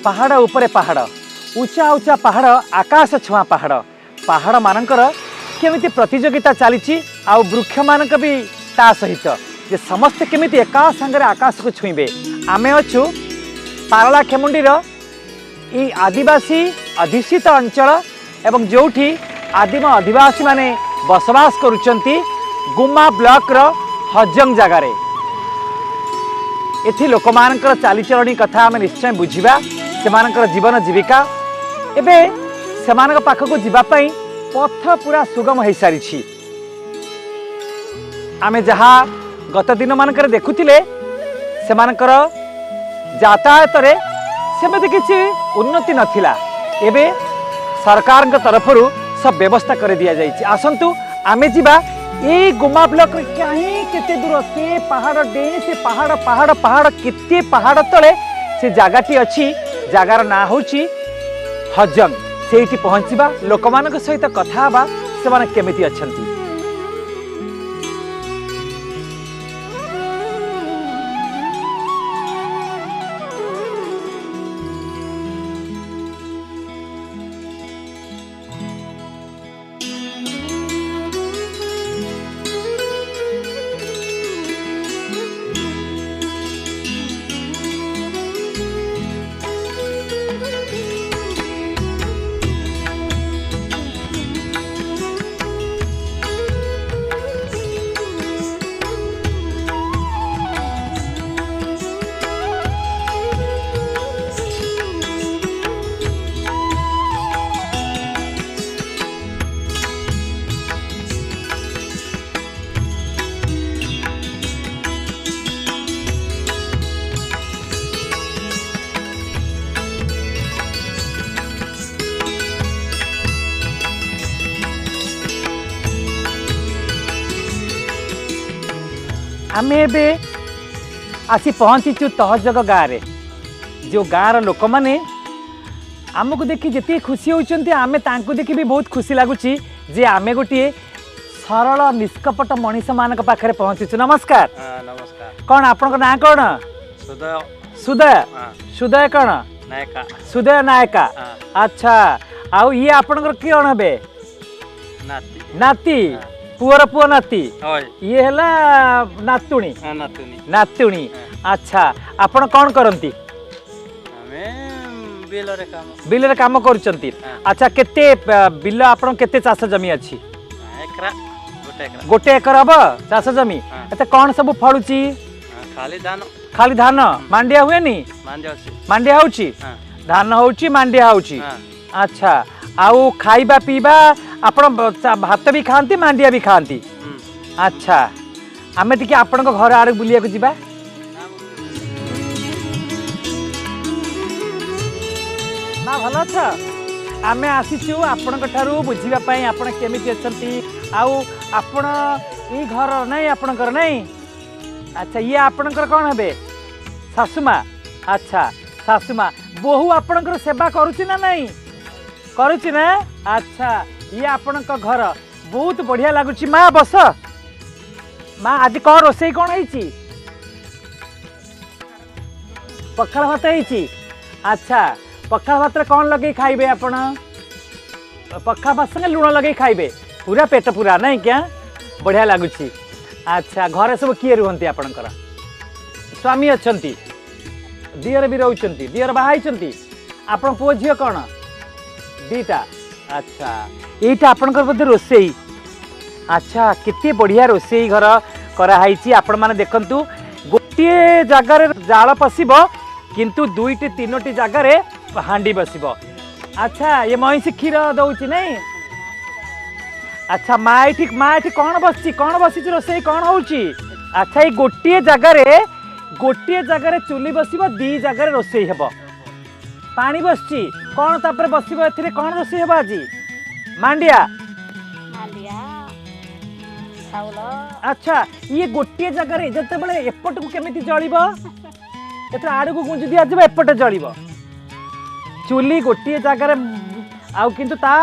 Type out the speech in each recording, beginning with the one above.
ପାହାଡ଼ ଉପରେ ପାହାଡ଼, ଉଚ୍ଚା ଉଚ୍ଚା ପାହାଡ଼, ଆକାଶ ଛୁଆଁ ପାହାଡ଼। ପାହାଡ଼ମାନଙ୍କର କେମିତି ପ୍ରତିଯୋଗିତା ଚାଲିଛି ଆଉ ବୃକ୍ଷମାନଙ୍କ ବି ତା ସହିତ, ଯେ ସମସ୍ତେ କେମିତି ଏକା ସାଙ୍ଗରେ ଆକାଶକୁ ଛୁଇଁବେ। ଆମେ ଅଛୁ ପାରଳାଖେମୁଣ୍ଡିର ଏଇ ଆଦିବାସୀ ଅଧ୍ୟୁଷିତ ଅଞ୍ଚଳ ଏବଂ ଯେଉଁଠି ଆଦିମ ଅଧିବାସୀମାନେ ବସବାସ କରୁଛନ୍ତି ଗୁମା ବ୍ଲକର ହଜଙ୍ଗ ଜାଗାରେ। ଏଠି ଲୋକମାନଙ୍କର ଚାଲିଚଳଣି କଥା ଆମେ ନିଶ୍ଚୟ ବୁଝିବା, ସେମାନଙ୍କର ଜୀବନ ଜୀବିକା। ଏବେ ସେମାନଙ୍କ ପାଖକୁ ଯିବା ପାଇଁ ପଥ ପୁରା ସୁଗମ ହୋଇସାରିଛି। ଆମେ ଯାହା ଗତ ଦିନମାନଙ୍କରେ ଦେଖୁଥିଲେ ସେମାନଙ୍କର ଯାତାୟାତରେ ସେମିତି କିଛି ଉନ୍ନତି ନଥିଲା, ଏବେ ସରକାରଙ୍କ ତରଫରୁ ସବୁ ବ୍ୟବସ୍ଥା କରି ଦିଆଯାଇଛି। ଆସନ୍ତୁ ଆମେ ଯିବା ଏଇ ଗୁମା ବ୍ଲକରେ କାହିଁ କେତେ ଦୂର, ସେ ପାହାଡ଼ ଡେଇଁ ସେ ପାହାଡ଼ ପାହାଡ଼ ପାହାଡ଼ କେତେ ପାହାଡ଼ ତଳେ ସେ ଜାଗାଟି ଅଛି। ଜାଗାର ନାଁ ହେଉଛି ହଜଙ୍ଗ। ସେଇଠି ପହଞ୍ଚିବା, ଲୋକମାନଙ୍କ ସହିତ କଥା ହେବା, ସେମାନେ କେମିତି ଅଛନ୍ତି। ଆମେ ଏବେ ଆସି ପହଞ୍ଚିଛୁ ତହଜଗ ଗାଁରେ। ଯେଉଁ ଗାଁର ଲୋକମାନେ ଆମକୁ ଦେଖି ଯେତିକି ଖୁସି ହେଉଛନ୍ତି, ଆମେ ତାଙ୍କୁ ଦେଖି ବି ବହୁତ ଖୁସି ଲାଗୁଛି ଯେ ଆମେ ଗୋଟିଏ ସରଳ ନିଷ୍କପଟ ମଣିଷମାନଙ୍କ ପାଖରେ ପହଞ୍ଚିଛୁ। ନମସ୍କାର। ନମସ୍କାର। କ'ଣ ଆପଣଙ୍କ ନାଁ କ'ଣ? ସୁଦୟ। ସୁଦୟ। ସୁଦୟ କ'ଣ? ନାୟକା। ସୁଦୟ ନାୟକା। ଆଚ୍ଛା, ଆଉ ଇଏ ଆପଣଙ୍କର କିଏ କ'ଣ ହେବେ? ନାତି। ନାତି, ପୁଅର ପୁଅ ନାତି। ଇଏ ହେଲା ନାତୁଣୀ। ନାତୁଣୀ। ନାତୁଣୀ। ଆଚ୍ଛା, ଆପଣ କ'ଣ କରନ୍ତି? ଆମେ ବିଲରେ କାମ। ବିଲରେ କାମ କରୁଛନ୍ତି। ଆଚ୍ଛା, କେତେ ବିଲ ଆପଣ, କେତେ ଚାଷ ଜମି ଅଛି? ଗୋଟେ ଏକର ହବ ଚାଷ ଜମି। ଏତେ କ'ଣ ସବୁ ଫଳୁଛି? ଖାଲି ଧାନ। ଖାଲି ଧାନ। ମାଣ୍ଡିଆ ହୁଏନି? ମାଣ୍ଡିଆ ହଉଛି। ଧାନ ହଉଛି, ମାଣ୍ଡିଆ ହଉଛି। ଆଚ୍ଛା, ଆଉ ଖାଇବା ପିଇବା ଆପଣ ଭାତ ବି ଖାଆନ୍ତି, ମାଣ୍ଡିଆ ବି ଖାଆନ୍ତି? ଆଚ୍ଛା, ଆମେ ଟିକେ ଆପଣଙ୍କ ଘର ଆଡ଼କୁ ବୁଲିବାକୁ ଯିବା। ମା ଭଲ ଅଛ? ଆମେ ଆସିଛୁ ଆପଣଙ୍କ ଠାରୁ ବୁଝିବା ପାଇଁ ଆପଣ କେମିତି ଅଛନ୍ତି। ଆଉ ଆପଣ ଏଇ ଘର ନାଇଁ ଆପଣଙ୍କର? ନାଇଁ। ଆଚ୍ଛା, ଇଏ ଆପଣଙ୍କର କ'ଣ ହେବେ? ଶାଶୁମା। ଆଚ୍ଛା, ଶାଶୁମା। ବୋହୂ ଆପଣଙ୍କର ସେବା କରୁଛି ନା ନାଇଁ? କରୁଛି ନା? ଆଚ୍ଛା, ଇଏ ଆପଣଙ୍କ ଘର, ବହୁତ ବଢ଼ିଆ ଲାଗୁଛି। ମା ବସ। ମା, ଆଜି କ'ଣ ରୋଷେଇ କ'ଣ ହେଇଛି? ପଖାଳ ଭାତ ହେଇଛି। ଆଚ୍ଛା, ପଖାଳ ଭାତରେ କ'ଣ ଲଗେଇ ଖାଇବେ ଆପଣ? ପଖାଳ ଭାତ ସାଙ୍ଗେ ଲୁଣ ଲଗେଇ ଖାଇବେ, ପୁରା ପେଟ ପୁରା ନାଇଁ କ୍ୟା? ବଢ଼ିଆ ଲାଗୁଛି। ଆଚ୍ଛା, ଘରେ ସବୁ କିଏ ରୁହନ୍ତି ଆପଣଙ୍କର? ସ୍ୱାମୀ ଅଛନ୍ତି, ଦିଅର ବି ରହୁଛନ୍ତି। ଦିଅର ବାହା ହେଇଛନ୍ତି? ଆପଣ ପୁଅ ଝିଅ କ'ଣ? ଦୁଇଟା। ଆଚ୍ଛା, ଏଇଟା ଆପଣଙ୍କର ବୋଧେ ରୋଷେଇ। ଆଚ୍ଛା, କେତେ ବଢ଼ିଆ ରୋଷେଇ ଘର କରାହେଇଛି। ଆପଣମାନେ ଦେଖନ୍ତୁ, ଗୋଟିଏ ଜାଗାରେ ଜାଳ ପଶିବ କିନ୍ତୁ ଦୁଇଟି ତିନୋଟି ଜାଗାରେ ହାଣ୍ଡି ବସିବ। ଆଚ୍ଛା, ଏ ମଇଁଷି କ୍ଷୀର ଦଉଛି ନାଇଁ? ଆଚ୍ଛା, ମା ଏଠି, ମା ଏଠି କ'ଣ ବସିଛି? କ'ଣ ବସିଛି ରୋଷେଇ କ'ଣ ହଉଛି? ଆଚ୍ଛା, ଏଇ ଗୋଟିଏ ଜାଗାରେ, ଗୋଟିଏ ଜାଗାରେ ଚୁଲି ବସିବ, ଦି ଜାଗାରେ ରୋଷେଇ ହେବ। ପାଣି ବସିଛି, କ'ଣ ତାପରେ ବସିବ? ଏଥିରେ କ'ଣ ରୋଷେଇ ହେବ ଆଜି? ମାଣ୍ଡିଆ। ଆଚ୍ଛା, ଇଏ ଗୋଟିଏ ଜାଗାରେ ଯେତେବେଳେ ଏପଟକୁ କେମିତି ଜଳିବ, ଏଥିରେ ଆଡ଼କୁ ଗୁଞ୍ଜି ଦିଆଯିବ, ଏପଟେ ଜଳିବ ଚୁଲି ଗୋଟିଏ ଜାଗାରେ, ଆଉ କିନ୍ତୁ ତା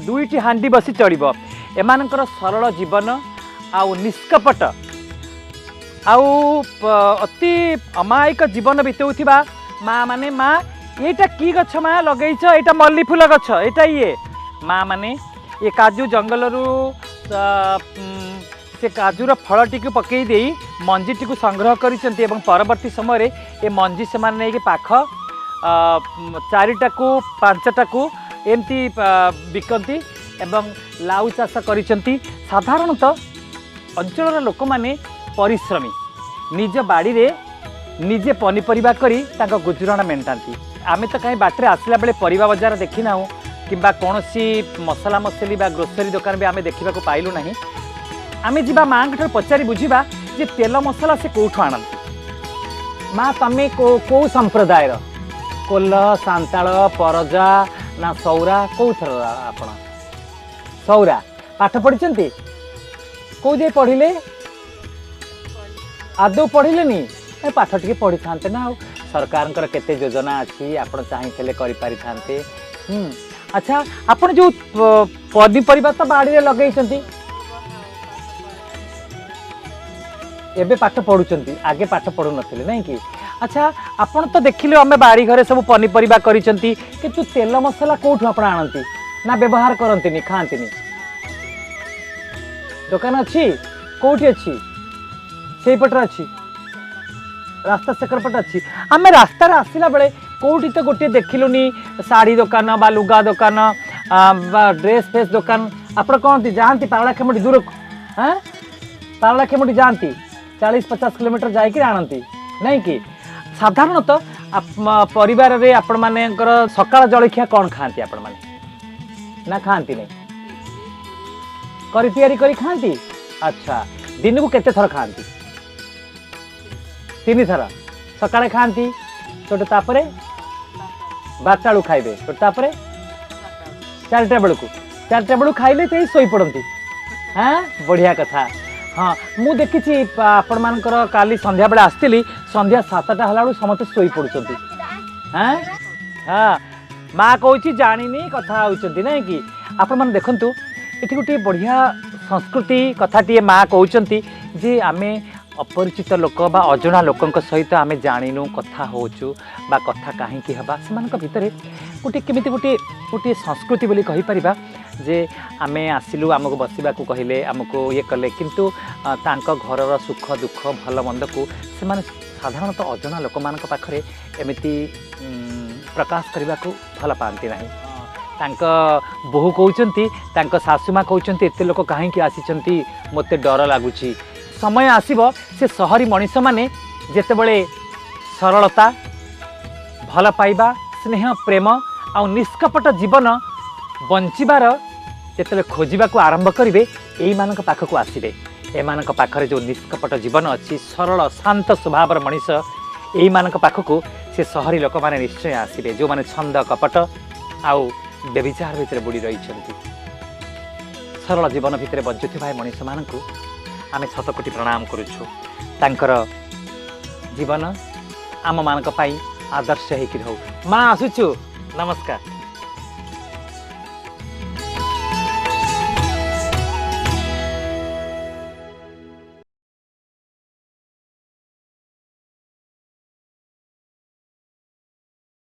ଦୁଇଟି ହାଣ୍ଡି ବସି ଚଳିବ। ଏମାନଙ୍କର ସରଳ ଜୀବନ ଆଉ ନିଷ୍କପଟ ଆଉ ଅତି ଅମାୟିକ ଜୀବନ ବିତାଉଥିବା ମା ମାନେ, ମା ଏଇଟା କି ଗଛ ମା ଲଗେଇଛ? ଏଇଟା ମଲ୍ଲି ଫୁଲ ଗଛ। ଏଇଟା ଇଏ ମା ମାନେ ଏ କାଜୁ ଜଙ୍ଗଲରୁ ସେ କାଜୁର ଫଳଟିକୁ ପକେଇ ଦେଇ ମଞ୍ଜିଟିକୁ ସଂଗ୍ରହ କରିଛନ୍ତି ଏବଂ ପରବର୍ତ୍ତୀ ସମୟରେ ଏ ମଞ୍ଜି ସେମାନେ ନେଇକି ପାଖ 4ଟାକୁ 5ଟାକୁ ଏମିତି ବିକନ୍ତି ଏବଂ ଲାଉ ଚାଷ କରିଛନ୍ତି। ସାଧାରଣତଃ ଅଞ୍ଚଳର ଲୋକମାନେ ପରିଶ୍ରମୀ, ନିଜ ବାଡ଼ିରେ ନିଜେ ପନିପରିବା କରି ତାଙ୍କ ଗୁଜୁରାଣ ମେଣ୍ଟାନ୍ତି। ଆମେ ତ କାହିଁ ବାଟରେ ଆସିଲା ବେଳେ ପରିବା ବଜାର ଦେଖିନାହୁଁ କିମ୍ବା କୌଣସି ମସଲା ମସଲି ବା ଗ୍ରୋସରୀ ଦୋକାନ ବି ଆମେ ଦେଖିବାକୁ ପାଇଲୁ ନାହିଁ। ଆମେ ଯିବା ମାଆଙ୍କ ଠାରୁ ପଚାରି ବୁଝିବା ଯେ ତେଲ ମସଲା ସେ କେଉଁଠୁ ଆଣନ୍ତି। ମା, ତମେ କେଉଁ ସମ୍ପ୍ରଦାୟର? କୋଲ, ସାନ୍ତାଳ, ପରଜା ନା ସୌରା, କେଉଁଥର ଆପଣ? ସୌରା। ପାଠ ପଢ଼ିଛନ୍ତି? କେଉଁ ଯାଏ ପଢ଼ିଲେ? ଆଦୌ ପଢ଼ିଲେନି? ଏ ପାଠ ଟିକେ ପଢ଼ିଥାନ୍ତେ ନା ଆଉ। ସରକାରଙ୍କର କେତେ ଯୋଜନା ଅଛି, ଆପଣ ଚାହିଁଥିଲେ କରିପାରିଥାନ୍ତେ। ଆଚ୍ଛା, ଆପଣ ଯେଉଁ ପନିପରିବା ତ ବାଡ଼ିରେ ଲଗେଇଛନ୍ତି, ଏବେ ପାଠ ପଢ଼ୁଛନ୍ତି, ଆଗେ ପାଠ ପଢ଼ୁନଥିଲେ ନାଇଁ କି? ଆଚ୍ଛା, ଆପଣ ତ ଦେଖିଲେ ଆମେ ବାଡ଼ି ଘରେ ସବୁ ପନିପରିବା କରିଛନ୍ତି, କିନ୍ତୁ ତେଲ ମସଲା କେଉଁଠୁ ଆପଣ ଆଣନ୍ତି ନା ବ୍ୟବହାର କରନ୍ତିନି, ଖାଆନ୍ତିନି? ଦୋକାନ ଅଛି? କେଉଁଠି ଅଛି? ସେଇପଟରେ ଅଛି, ରାସ୍ତା ସେକର ପଟେ ଅଛି। ଆମେ ରାସ୍ତାରେ ଆସିଲା ବେଳେ କେଉଁଠି ତ ଗୋଟିଏ ଦେଖିଲୁନି ଶାଢ଼ୀ ଦୋକାନ ବା ଲୁଗା ଦୋକାନ ବା ଡ୍ରେସ୍ ଫ୍ରେସ୍ ଦୋକାନ। ଆପଣ କହନ୍ତି ଯାଆନ୍ତି ପାରଳାଖେମୁଣ୍ଡି ଦୂରକୁ? ହଁ, ପାରଳାଖେମୁଣ୍ଡି ଯାଆନ୍ତି, 40-50 କିଲୋମିଟର ଯାଇକିରି ଆଣନ୍ତି ନାଇଁ କି? ସାଧାରଣତଃ ପରିବାରରେ ଆପଣମାନଙ୍କର ସକାଳ ଜଳଖିଆ କ'ଣ ଖାଆନ୍ତି ଆପଣମାନେ, ନା ଖାଆନ୍ତି ନାହିଁ? କରି ତିଆରି କରି ଖାଆନ୍ତି? ଆଚ୍ଛା, ଦିନକୁ କେତେ ଥର ଖାଆନ୍ତି? 3 ଥର। ସକାଳେ ଖାଆନ୍ତି, ସେଠୁ ତାପରେ 12ଟା ବେଳକୁ ଖାଇବେ, ସେଠୁ ତାପରେ 4ଟା ବେଳକୁ। 4ଟା ବେଳକୁ ଖାଇଲେ ସେଇ ଶୋଇପଡ଼ନ୍ତି। ହଁ, ବଢ଼ିଆ କଥା। ହଁ, ମୁଁ ଦେଖିଛି ଆପଣମାନଙ୍କର କାଲି ସନ୍ଧ୍ୟାବେଳେ ଆସିଥିଲି, ସନ୍ଧ୍ୟା 7ଟା ହେଲା ବେଳକୁ ସମସ୍ତେ ଶୋଇପଡ଼ୁଛନ୍ତି। ହଁ ହଁ, ମା କହୁଛି ଜାଣିନି, କଥା ହେଉଛନ୍ତି ନାଇଁ କି? ଆପଣମାନେ ଦେଖନ୍ତୁ, ଏଠି ଗୋଟିଏ ବଢ଼ିଆ ସଂସ୍କୃତି କଥାଟିଏ ମା କହୁଛନ୍ତି ଯେ ଆମେ ଅପରିଚିତ ଲୋକ ବା ଅଜଣା ଲୋକଙ୍କ ସହିତ ଆମେ ଜାଣିନୁ କଥା ହେଉଛୁ ବା କଥା କାହିଁକି ହେବା, ସେମାନଙ୍କ ଭିତରେ ଗୋଟିଏ କେମିତି ଗୋଟିଏ ଗୋଟିଏ ସଂସ୍କୃତି ବୋଲି କହିପାରିବା ଯେ ଆମେ ଆସିଲୁ, ଆମକୁ ବସିବାକୁ କହିଲେ, ଆମକୁ ଇଏ କଲେ, କିନ୍ତୁ ତାଙ୍କ ଘରର ସୁଖ ଦୁଃଖ ଭଲ ମନ୍ଦକୁ ସେମାନେ ସାଧାରଣତଃ ଅଜଣା ଲୋକମାନଙ୍କ ପାଖରେ ଏମିତି ପ୍ରକାଶ କରିବାକୁ ଭଲ ପାଆନ୍ତି ନାହିଁ। ତାଙ୍କ ବୋହୂ କହୁଛନ୍ତି, ତାଙ୍କ ଶାଶୁମା କହୁଛନ୍ତି, ଏତେ ଲୋକ କାହିଁକି ଆସିଛନ୍ତି, ମୋତେ ଡର ଲାଗୁଛି। ସମୟ ଆସିବ ସେ ସହରୀ ମଣିଷମାନେ ଯେତେବେଳେ ସରଳତା, ଭଲ ପାଇବା, ସ୍ନେହ, ପ୍ରେମ ଆଉ ନିଷ୍କପଟ ଜୀବନ ବଞ୍ଚିବାର ଯେତେବେଳେ ଖୋଜିବାକୁ ଆରମ୍ଭ କରିବେ, ଏଇମାନଙ୍କ ପାଖକୁ ଆସିବେ। ଏମାନଙ୍କ ପାଖରେ ଯେଉଁ ନିଷ୍କପଟ ଜୀବନ ଅଛି, ସରଳ ଶାନ୍ତ ସ୍ୱଭାବର ମଣିଷ, ଏଇମାନଙ୍କ ପାଖକୁ ସେ ସହରୀ ଲୋକମାନେ ନିଶ୍ଚୟ ଆସିବେ, ଯେଉଁମାନେ ଛନ୍ଦ କପଟ ଆଉ ବ୍ୟଭିଚାର ଭିତରେ ବୁଡ଼ି ରହିଛନ୍ତି। ସରଳ ଜୀବନ ଭିତରେ ବଞ୍ଚୁଥିବା ଏ ମଣିଷମାନଙ୍କୁ ଆମେ ଶତକୋଟି ପ୍ରଣାମ କରୁଛୁ। ତାଙ୍କର ଜୀବନ ଆମମାନଙ୍କ ପାଇଁ ଆଦର୍ଶ ହେଇକି ରହୁ। ମା, ଆସୁଛୁ, ନମସ୍କାର।